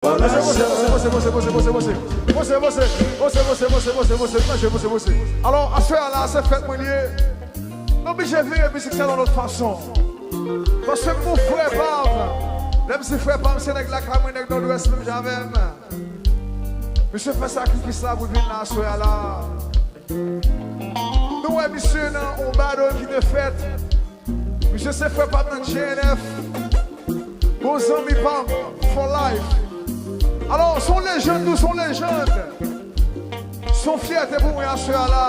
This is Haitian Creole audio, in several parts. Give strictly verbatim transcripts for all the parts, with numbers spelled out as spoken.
Pase, pase, pase, pase, pase, pase, pase. Pase, pase, pase, pase, pase, pase, pase, pase. Alò, aswè a la, se fèt mwen li ye. Nou oblije vire mizik sa yon lòt fason. Paske m gon frè pa m. Lè m di frè pa m, se nèg lakay mwen, nèg Nòdwès, menm jan avè m. Misye fè sakrifis la pou l vin la aswè a la. Nou wè misye nan yon battle ki te fèt. Misye se frè pa m nan G N F. Bon zanmi pa m for life. Alò, se yon lejann, nou se yon lejann. Se yon fyète pou mwen aswè a la.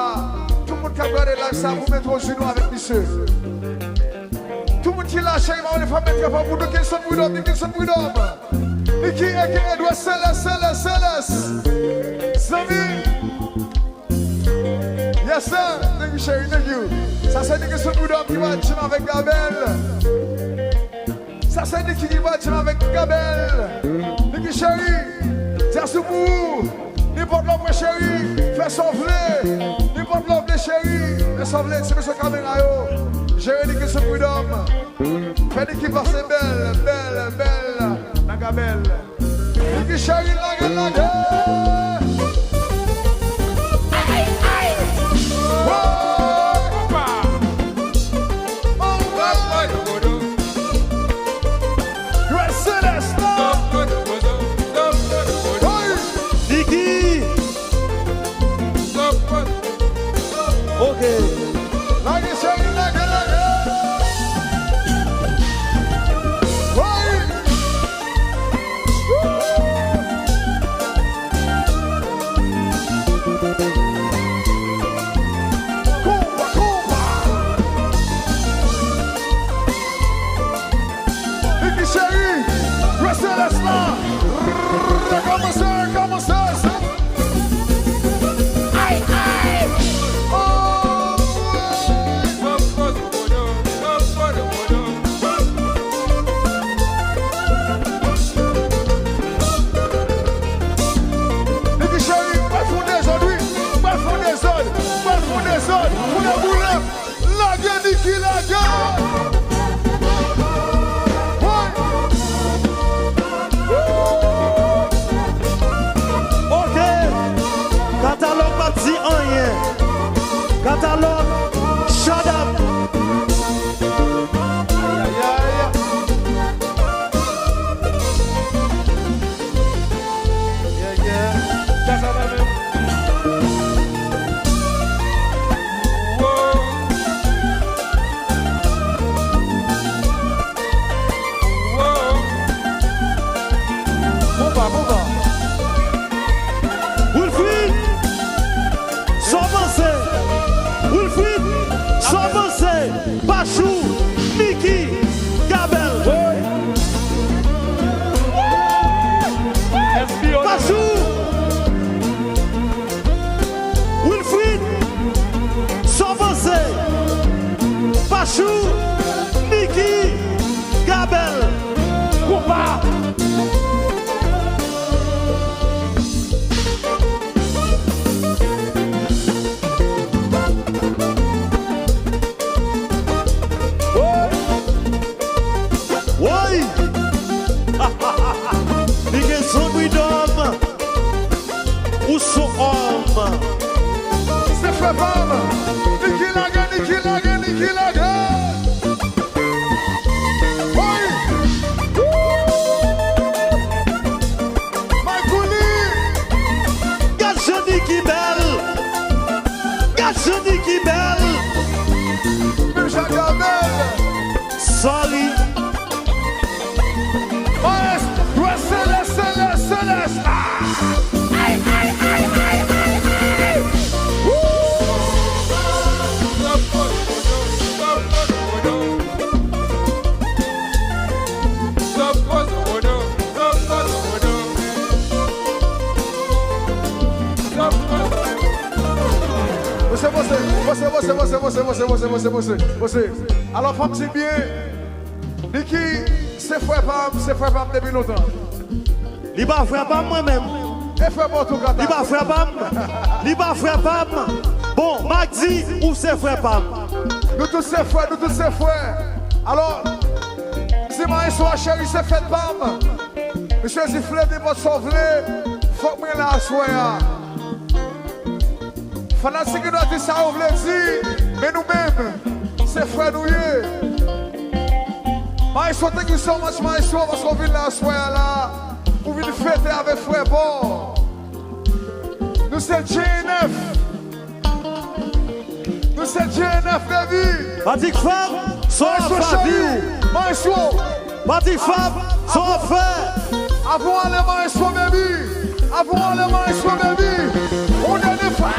Tout moun k ap gade live sa, pou m entwodui nou avèk misye. Tout moun ki la, cheri, m ap mande fò m met trè fò pou Nickinson Prud'homme, Nickinson Prud'homme. Nicky, A K A Edward Celeste, Celeste, Celeste. Zanmi. Yes, sir. Thank you, cheri. Thank you. Sa se Nickinson Prud'homme ki va jam avèk Gabel. Sa se Nicky ki va jam avèk Gabel. Nicky cheri, djaz ou pou ou. Nenpòt lè w vle cheri, fè sa w vle. Nenpòt lè w vle cheri, fè sa w vle. Se mesye kamera yo. Jere Nickinson Prud'homme. Fè Nicky pase bèl, bèl, bèl nan Gabel. Nicky cheri, lage, lage. Ay, ay. Wow. Alright. Grace Celeste. Hey. Nicky. Ok. Lage, cheri, lage, lage. Hey. Konpa, konpa. Nicky cheri, Grace Celeste la. Kòmanse, kòmanse. Ay, ay. Oh, Nicky cheri, ou pral fè yon dezòd, wi. Ou pral fè yon dezòd, ou pral fè yon dezòd. Boule, boule. Lage, Nicky, lage. Woy. Ok. Katalòg pa di anyen. Katalòg, shut up. Ay, ay, ay. Yeah, yeah. Sa, sa va menm. Wow. Wow. Konpa, konpa. Wilfrid, sa w panse? Wilfrid, sa w panse? Pachou, Nicky, Gabel. Pachou, Wilfrid, sa w panse? Pachou, Nicky, Gabel. Konpa. Woy! Woy! Li gen son freedom. Ou son òm. Se frè pa m. Nicky lage, Nicky lage, Nicky lage. Woy! Mike Kouli! Gad jan Nicky bèl! Gad jan Nicky bèl! Menm jan Gabel! Sorry! Maestro Celeste, Celeste, Celeste! Ah! Ay, ay, ay, ay, ay, ay! Woo! Pase, pase, pase. Alò, fò m di byen, Nicky se frè pa m, se frè pa m depi lontan. Li pa frè pa m, mwen menm. E frè pa w tou, Kata. Li pa frè pa m. Li pa frè pa m. Bon, Magdi, ou se frè pa m. Nou tout se frè, nou tout se frè. Alò, m di maestro a, cheri, se fèt pa m. Misye di, "Fle nenpòt sa w vle, fòk mwen la aswè a." Fanatik yo dwe di sa yo vle di, men nou menm, se frè nou ye. Maestro, thank you so much, Maestro, paske w vin la aswè a la, ou vin fete avèk frè Paul. Nou se J N F. Nou se J N F, baby. Matik Fab, sa w ap fè ak vi w? Maestro. Matik Fab, sa w ap fè? Avan w ale, Maestro, baby. Avan w ale, Maestro, baby. On dènye fwa.